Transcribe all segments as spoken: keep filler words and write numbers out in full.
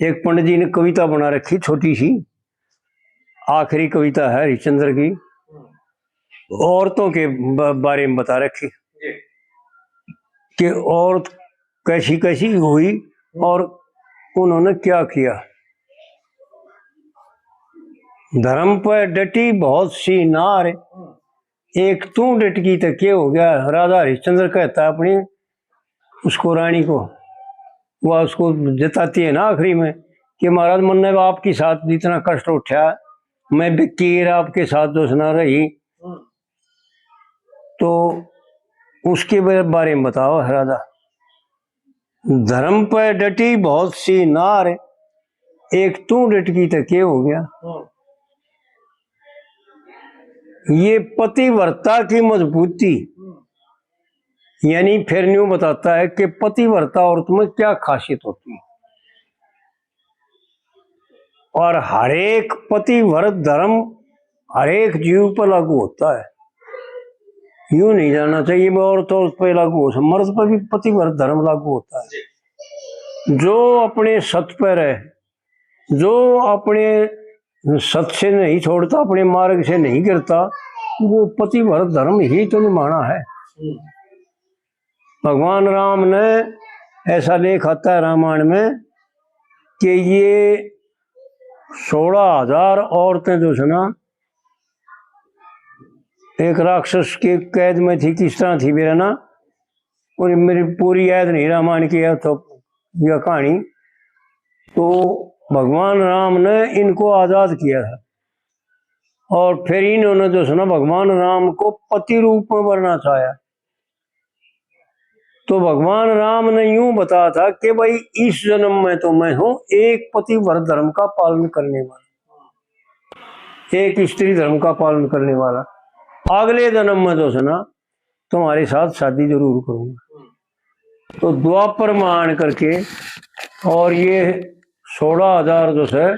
एक पंडित जी ने कविता बना रखी छोटी सी, आखिरी कविता है हरिश्चंद्र की, औरतों के ब-, बारे में बता रखी कि औरत कैसी कैसी हुई और उन्होंने क्या किया। धर्म पे डटी बहुत सी नार, एक तू डटकी तो के हो गया। राजा हरिश्चंद्र कहता है अपनी उसको रानी को, वह उसको जताती है ना आखिरी में कि महाराज, मन्ने आपके साथ जितना कष्ट उठा, मैं बेकीर आपके साथ जो सुना रही, तो उसके बा-, बारे में बताओ है राजा। धर्म पे डटी बहुत सी नार, एक तू डटकी तो के हो गया। ये पतिव्रता की मजबूती, यानी फिर न्यू बताता है कि पतिव्रता औरत में क्या खासियत होती है। और हर एक पतिव्रत धर्म हर एक जीव पर लागू होता है। यूं नहीं जानना चाहिए मैं औरत, औरत पर लागू हो, मर्द पर भी पतिव्रत धर्म लागू होता है। जो अपने सत पर है, जो अपने सत से नहीं छोड़ता, अपने मार्ग से नहीं गिरता, वो पतिव्रत धर्म ही तो निभाना है। भगवान राम ने, ऐसा लेख आता है रामायण में कि ये सोलह हजार औरतें जो है ना, एक राक्षस के कैद में थी, किस तरह थी बेरा ना, और मेरी पूरी याद नहीं रामायण की है तो यह कहानी। तो भगवान राम ने इनको आजाद किया था और फिर इन्होंने जो है ना भगवान राम को पति रूप में वरना चाहा। तो भगवान राम ने यूं बताया था कि भाई, इस जन्म में तो मैं हूं एक पतिव्रत धर्म का पालन करने वाला, एक स्त्री धर्म का पालन करने वाला, अगले जन्म में जो है ना तुम्हारे साथ शादी जरूर करूंगा। तो द्वापर में आन करके और ये सोलह हजार जो है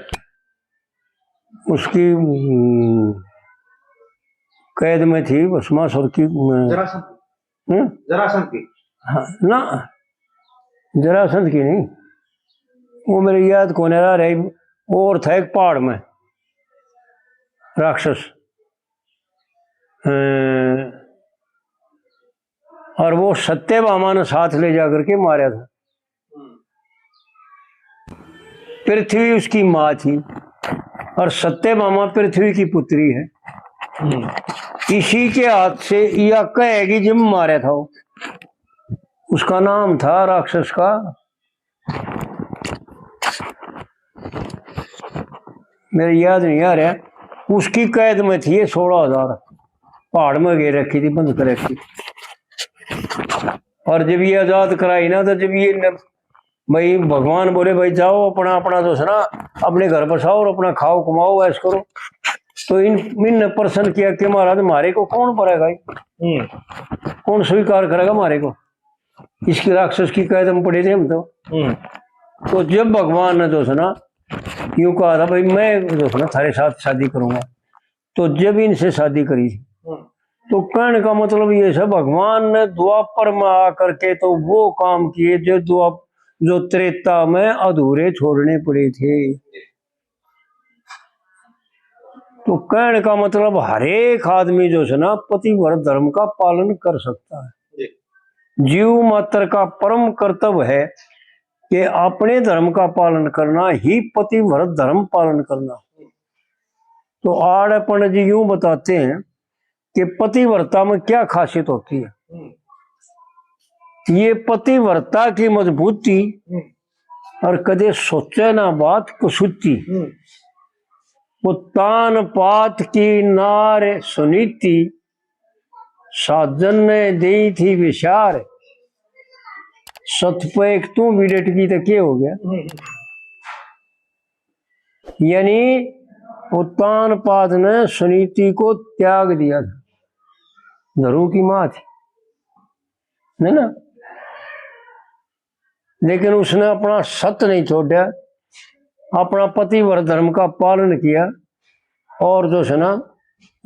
उसकी, हम्म, कैद में थी भस्मासुर की, हम्म, जरासंध। हम्म? जरासंध की। हाँ, ना, जरासंध की नहीं, वो मेरे याद कोने रह रही। और था एक पहाड़ में राक्षस, अ, और वो सत्यभामा ने साथ ले जा करके मारा था। पृथ्वी उसकी माँ थी और सत्यभामा पृथ्वी की पुत्री है। इसी के हाथ से या कहेगी जिम मारा था वो। उसका नाम था राक्षस का, मेरे याद नहीं आ रहा। उसकी कैद में थी ये सोलह हजार, पहाड़ में घेर रखी थी, बंद कर रखी। और जब ये आजाद कराई ना, तो जब ये न, भाई भगवान बोले, भाई जाओ अपना, अपना जो है ना, अपने घर बसाओ और अपना खाओ कमाओ, ऐश करो। तो इन, इनने प्रश्न किया कि महाराज, मारे को कौन पड़ेगा? हम्म। कौन स्वीकार करेगा मारे को? इसकी राक्षस की कैद में पड़े थे हम तो। हम्म। तो जब भगवान ने जो है ना यूं कहा था, भाई मैं जो है ना थारे साथ शादी करूंगा, तो जब इनसे शादी करी थी। हम्म। तो कहने का मतलब ये है, भगवान ने द्वापर में आकर के तो वो काम किए जो द्वाप-, जो त्रेता में अधूरे छोड़ने पड़े थे। तो कहने का मतलब हर एक आदमी जो है ना पतिव्रत धर्म का पालन कर सकता है। जी। जीव मात्र का परम कर्तव्य है कि अपने धर्म का पालन करना ही पतिव्रत धर्म पालन करना। तो आड़े पंडित जी यूं बताते हैं कि पतिव्रता में क्या खासियत होती है। हम्म। ये पतिव्रता की मजबूती हम्म। और कदे सोचे ना बात कसूती। हम्म। वो तान पात की नार सुनीति, साजन ने दी थी विचार। सत पे एक तू भी डट गई तो के हो गया? हम्म। यानी उत्तानपाद ने सुनीति को त्याग दिया था। धरू की माँ थी, है ना, लेकिन उसने अपना सत नहीं छोड़ा, अपना पतिव्रत धर्म का पालन किया और जो है ना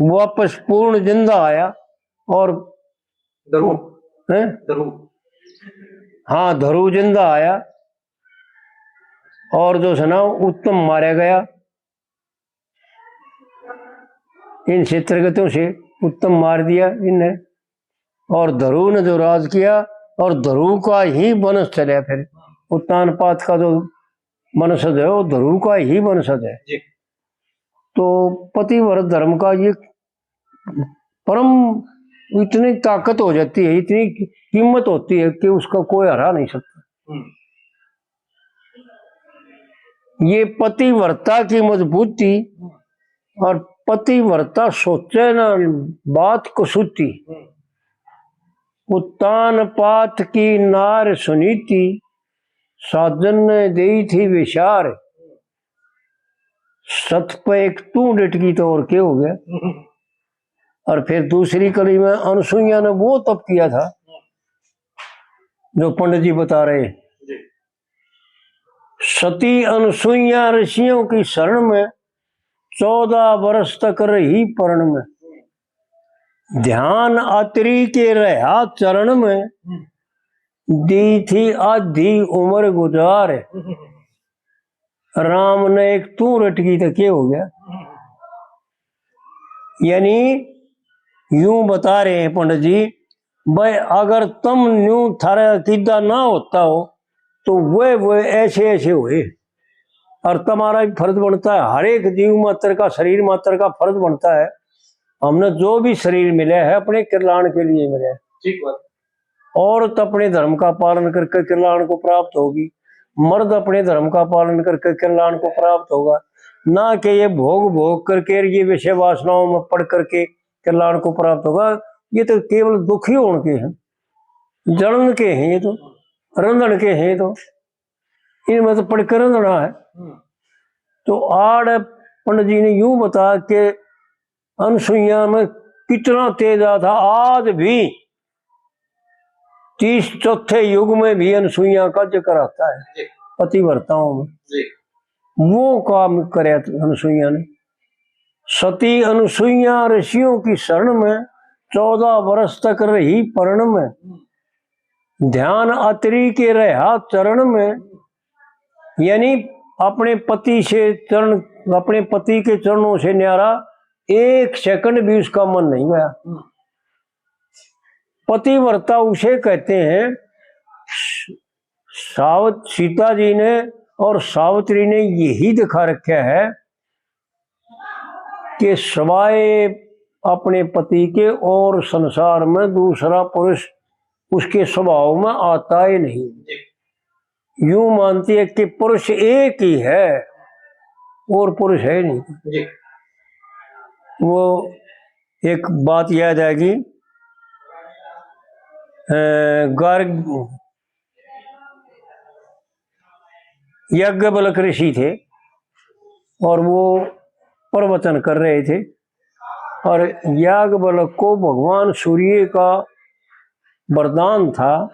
वापस पूर्ण जिंदा आया। और धरू। हैं? धरू। हाँ, धरू जिंदा आया। और जो है ना, उत्तम मारा गया, इन क्षेत्रगतों से उत्तम मार दिया इन्हें। और ध्रुव ने जो राज किया, और ध्रुव का ही वंश चला फिर, उत्तानपाद का जो वंशज है, वो ध्रुव का ही वंशज है। जी। तो पतिव्रत धर्म का ये परम, इतनी ताकत हो जाती है, इतनी कीमत होती है कि उसका कोई हरा नहीं सकता। हम्म। ये पतिव्रता की मजबूती और पतिव्रता सोचे ना बात कसूती। हम्म। उत्तानपाद की नार सुनीति, साजन ने दी थी विचार। सत पे एक तू डटकी तो और के हो गया? और फिर दूसरी कली में अनसुईया ने वो तप किया था जो पंडित जी बता रहे। जी। सती अनसुईया ऋषियों की शरण में, चौदह वर्ष तक रही परण में। ध्यान अतरी के रहा चरण में, दी थी आधी उम्र गुजार। राम ने एक तू रटकी तो के हो गया? यानी यूं बता रहे हैं पंडित जी, भाई, अगर तुम न्यू थारा किदा ना होता हो, तो वह, वह ऐसे, ऐसे हुए। और तुम्हारा भी फर्ज बनता है, हर एक जीव मात्र का, शरीर मात्र का फर्ज बनता है। हमने जो भी शरीर मिला है, अपने कल्याण के लिए मिला है। ठीक बात। औरत अपने धर्म का पालन करके कल्याण को प्राप्त होगी, मर्द अपने धर्म का पालन करके कल्याण को प्राप्त होगा। ना कि ये भोग भोग करके, ये विषय वासनाओं में पड़ करके कल्याण को प्राप्त होगा। ये तो केवल दुखी होण के हैं, जलन के हैं, ये तो रंधन के हैं, तो इनमें तो पड़ के रंधना है। हम्म। तो आड़ पंडित जी ने यूं बता के अनसुईया में कितना तेज आ था, आज भी तीस चौथे युग में भी अनसुईया का जिक्र आता है। जी। पतिव्रताओं में। जी। वो काम करे अनसुईया ने। सती अनसुईया ऋषियों की शरण में, चौदह वर्ष तक रही परण में। हम्म। ध्यान अतरी के रहा चरण में, यानी अपने पति से चरण, अपने पति के चरणों से न्यारा एक सेकंड भी उसका मन नहीं गया। हम्म। पतिव्रता उसे कहते हैं, सावत-, सीता जी ने और सावित्री ने यही दिखा रखा है कि सिवाय अपने पति के और संसार में दूसरा पुरुष उसके स्वभाव में आता ही नहीं। यूं मानती है कि पुरुष एक ही है और पुरुष है नहीं। जी। वो एक बात याद आएगी, अ, गार्ग, याज्ञवल्क ऋषि थे और वो प्रवचन कर रहे थे और याज्ञवल्क को भगवान सूर्य का वरदान था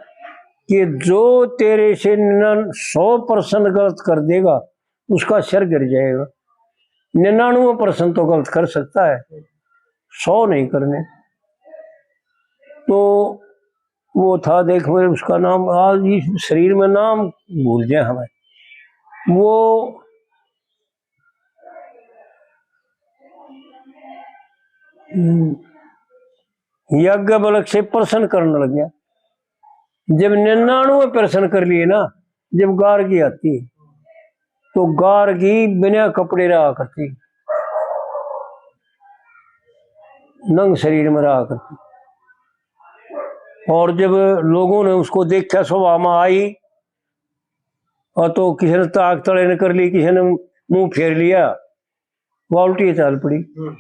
कि जो तेरे से निन्यान-, सौ परसेंट गलत कर देगा, उसका सिर गिर जाएगा। निन्यानवे परसेंट तो गलत कर सकता है, सौ नहीं करने। तो वो था, देख, मैं उसका नाम आज इस शरीर में नाम भूल गया हमें। वो याज्ञवल्क से प्रश्न करने लग गया। जब निन्यानवे प्रश्न कर लिए ना, जब गार्गी आती, तो गार्गी बिना कपड़े रहा करती, नंग शरीर में रहा करती। और जब लोगों ने उसको देखा, सभा में आई, और तो किसी ने ताक तले ने कर ली, किसी ने मुंह फेर लिया, वो उल्टी चाल पड़ी। हम्म।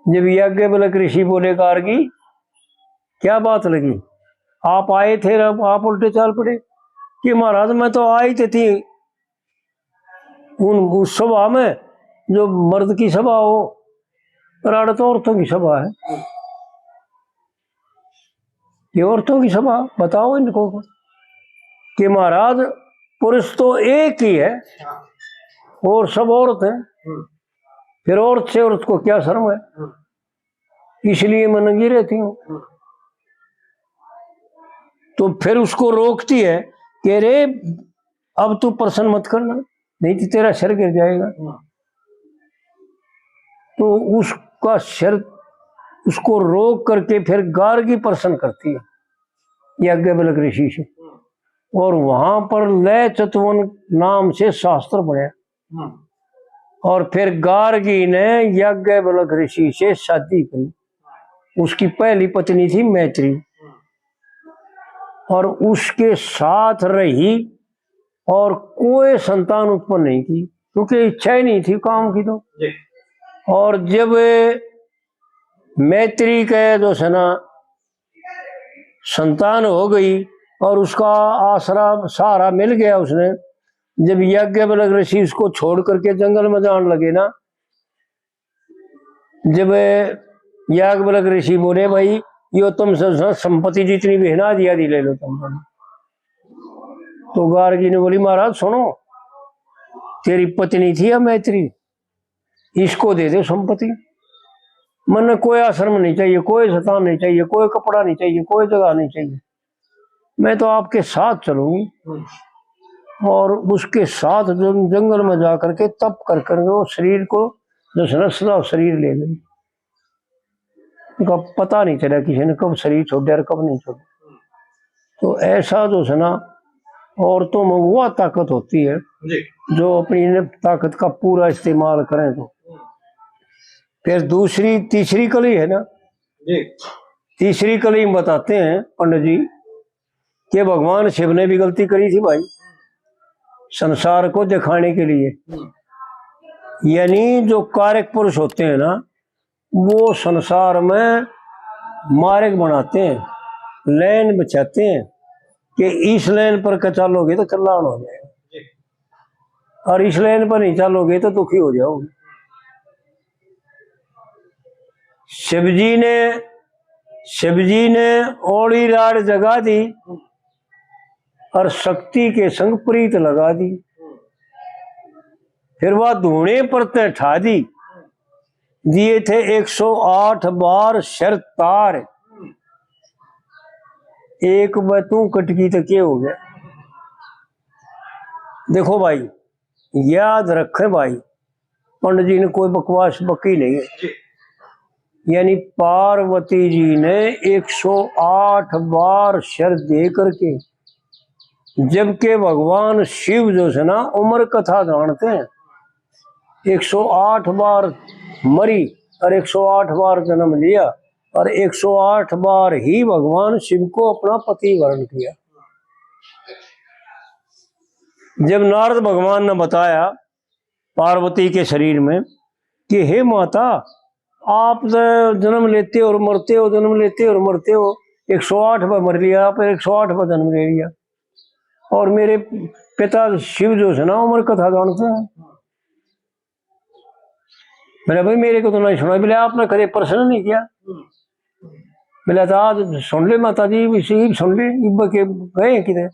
जब याज्ञवल्क ऋषि बोले, "गार्गी, क्या बात लगी? आप आए थे, अब आप उल्टे चाल पड़े।" कि "महाराज, मैं तो आई तो थी उन, उस सभा में जो मर्द की सभा हो, पर आड़े तो औरतों की सभा है।" ये औरतों की सभा, बताओ इनको कि "महाराज, पुरुष तो एक ही है और सब औरत हैं, फिर औरत से औरत को क्या शर्म है? इसलिए मैं नंगी रहती हूँ।" तो फिर उसको रोकती है कि "अरे, अब तू प्रश्न मत करना, नहीं तो तेरा सिर गिर जाएगा। हम्म। तो उसका सिर, उसको रोक करके फिर गार्गी प्रश्न करती है याज्ञवल्क ऋषि से। हम्म। और वहां पर लय चतुवन नाम से शास्त्र पढ़ा। हम्म। और फिर गार्गी ने याज्ञवल्क ऋषि से शादी करी। उसकी पहली पत्नी थी मैत्री। हम्म। और उसके साथ रही और कोई संतान उत्पन्न नहीं की, क्योंकि इच्छा ही नहीं थी काम की तो। जी। और जब मैत्री के जो है ना संतान हो गई और उसका आसरा सहारा मिल गया उसने, जब याज्ञवल्क ऋषि उसको छोड़ करके जंगल में जान लगे ना, जब याज्ञवल्क ऋषि बोले, "भाई, यो तुम स-, स-, संपत्ति जितनी भी है ना, आधी आधी ले लो तुम।" तो गार्गी ने बोली, "महाराज सुनो, तेरी पत्नी थी या मैत्री, इसको दे दो संपत्ति, मन्ने कोई आश्रम नहीं चाहिए, कोई स्थान नहीं चाहिए, कोई कपड़ा नहीं चाहिए, कोई जगह नहीं चाहिए, मैं तो आपके साथ चलूंगी।" हम्म। और उसके साथ जंग-, जंगल में जा करके तप कर कर वो शरीर को, जो है ना, सदा शरीर ले गई। उनका पता नहीं चला किसी ने कब शरीर छोड़ा और कब नहीं छोड़ा। तो ऐसा जो है ना, औरतों में वो ताकत होती है जी। जो अपनी इन ताकत का पूरा इस्तेमाल करें तो। फिर दूसरी, तीसरी कली है ना, जी। तीसरी कली में बताते हैं पंडित जी कि भगवान शिव ने भी गलती करी थी भाई, संसार को दिखाने के लिए। हम्म। यानी जो कारक पुरुष होते हैं ना, वो संसार में मार्ग बनाते हैं, लाइन बिछाते हैं कि इस लाइन पर के चलोगे तो कल्याण हो जाएगा, और इस लाइन पर नहीं चलोगे तो दुखी हो जाओगे। शिव जी ने, शिव जी ने ओली राड़ जगा दी और शक्ति के संग प्रीत लगा दी। फिर वह धूणे पर तै ठा दी, दिए थे एक सौ आठ बार शर तार। एक ब तू कटकी तो के हो गया? देखो भाई, याद रखें भाई, पंडित जी ने कोई बकवास बकी नहीं है। जी। यानी पार्वती जी ने एक सौ आठ बार शर दे करके, जबकि भगवान शिव जो है ना, उम्र कथा जानते हैं, एक सौ आठ बार मरी और एक सौ आठ बार जन्म लिया और एक सौ आठ बार ही भगवान शिव को अपना पति वरण किया। जब नारद भगवान ने बताया पार्वती के शरीर में कि हे माता, आप तो जन्म लेते हो और मरते हो, जन्म लेते हो और मरते हो, एक सौ आठ बार मर लिया, आप एक सौ आठ बार जन्म ले लिया, और मेरे पिता शिव जो है ना, उम्र कथा जानते हैं। बोले, भाई, मेरे को तो नहीं सुना। बोले, आपने कदे प्रश्न नहीं किया। बोले, तो आज सुन ले माता जी, इसी सुन ले, इब के गए किधर?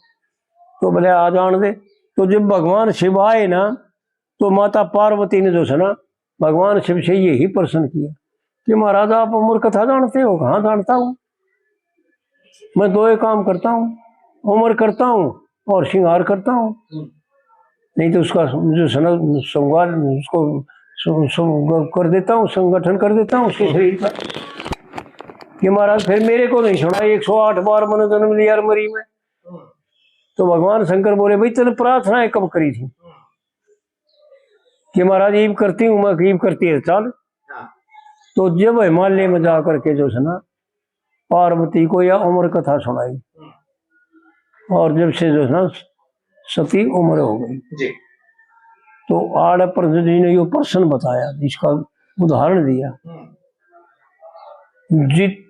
तो बोले, आ जान दे। तो जब भगवान शिव आए ना, तो माता पार्वती ने जो है ना, भगवान शिव से यही प्रश्न किया कि महाराज, आप उम्र कथा जानते हो? हाँ, जानता हूँ, मैं दो ही काम करता हूँ, उम्र करता हूँ और श्रृंगार करता हूँ। हम्म। नहीं तो उसका जो है ना, श्रृंगार उसको सु-, सु-, कर देता हूँ, संगठन कर देता हूँ उसके शरीर का। कि महाराज, फिर मेरे को नहीं सुना, एक सौ आठ बार मैंने जन्म लिया और मरी मैं। हम्म। तो भगवान शंकर बोले, भाई, तूने प्रार्थनाएं कब करी थी? हम्म। कि महाराज, ईब करती हूँ मैं, ईब करती है, चल। हाँ। तो जब हिमालय में जा करके जो है ना, पार्वती को यह उम्र कथा सुनाई, हम्म। और जब से जो है ना, सती उम्र हो गई। जी। तो आड़ पर जी ने यो प्रश्न बताया, इसका उदाहरण दिया। हम्म। जित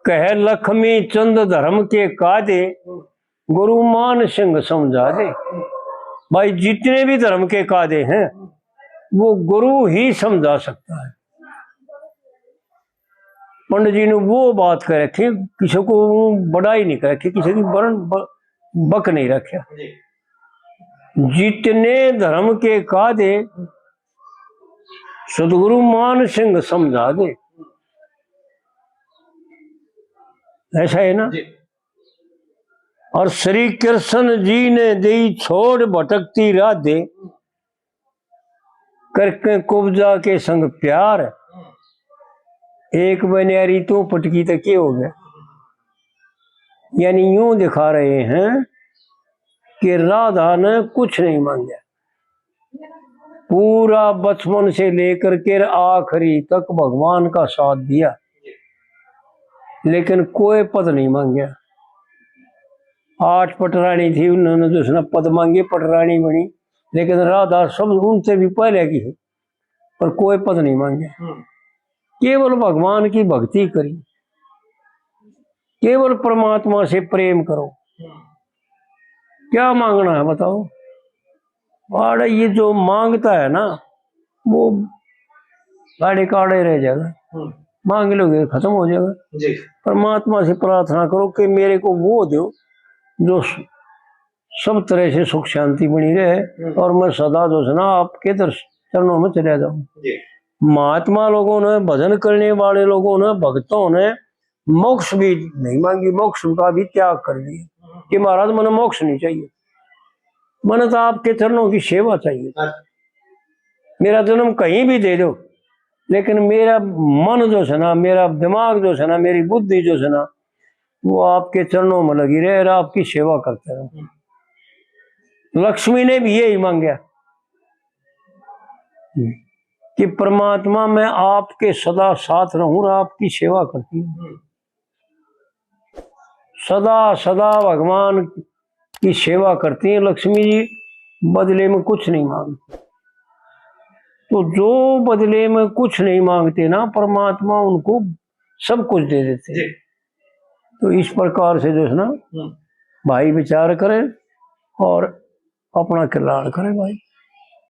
कह लक्ष्मी चंद धर्म के कादे, हम्म। गुरु मान सिंह समझा दे। भाई, जितने भी धर्म के कादे हैं, वो गुरु ही समझा सकता है। पंडित जी ने वो बात कह रखी, किसी को बड़ा ही नहीं कर रखी, किसी की वरण ब-, बक नहीं रखा। जितने धर्म के कादे, सतगुरु मान सिंह समझा दे। ऐसा है ना? जी। और श्री कृष्ण जी ने दी छोड़ भटकती राधे, करके कुब्जा के संग प्यार, एक बनियारी तू पटकी तो के हो गया। यानी यूं दिखा रहे हैं कि राधा ने कुछ नहीं मांगा, पूरा बचपन से लेकर के आखिरी तक भगवान का साथ दिया, लेकिन कोई पद नहीं मांगा। आठ पटरानी थी, उन्होंने तो उसने पद मांगे, पटरानी बनी, लेकिन राधा सब उनसे भी पहले की है, पर कोई पद नहीं मांगा। हम्म। केवल भगवान की भक्ति करी, केवल परमात्मा से प्रेम करो। हम्म। क्या मांगना है बताओ? आड़े ये जो मांगता है ना, वो आड़े काड़े रह जाएगा। हम्म। मांग लोगे, खत्म हो जाएगा। जी। परमात्मा से प्रार्थना करो कि मेरे को वो दो जो स-, सब तरह से सुख शांति बनी रहे हम्म। और मैं सदा जो है ना आपके दर्श-, चरणों में चला जाऊं। जी। महात्मा लोगों ने, भजन करने वाले लोगों ने, भक्तों ने मोक्ष भी नहीं मांगी, मोक्ष का भी त्याग कर दिया कि महाराज, मैंने मोक्ष नहीं चाहिए, मैंने तो आपके चरणों की सेवा चाहिए। हाँ। मेरा जन्म कहीं भी दे दो, लेकिन मेरा मन जो है ना, मेरा दिमाग जो है ना, मेरी बुद्धि जो है ना, वो आपके चरणों में लगी रहे और आपकी सेवा करते रहो। हम्म। लक्ष्मी ने भी यही मांगा कि परमात्मा, मैं आपके सदा साथ रहूं और आपकी सेवा करती हूँ। हम्म। सदा सदा भगवान की सेवा करती हैं लक्ष्मी जी, बदले में कुछ नहीं मांगते। तो जो बदले में कुछ नहीं मांगते ना, परमात्मा उनको सब कुछ दे देते हैं। जी। तो इस प्रकार से जो है ना, हम्म। भाई विचार करें और अपना कल्याण करें भाई।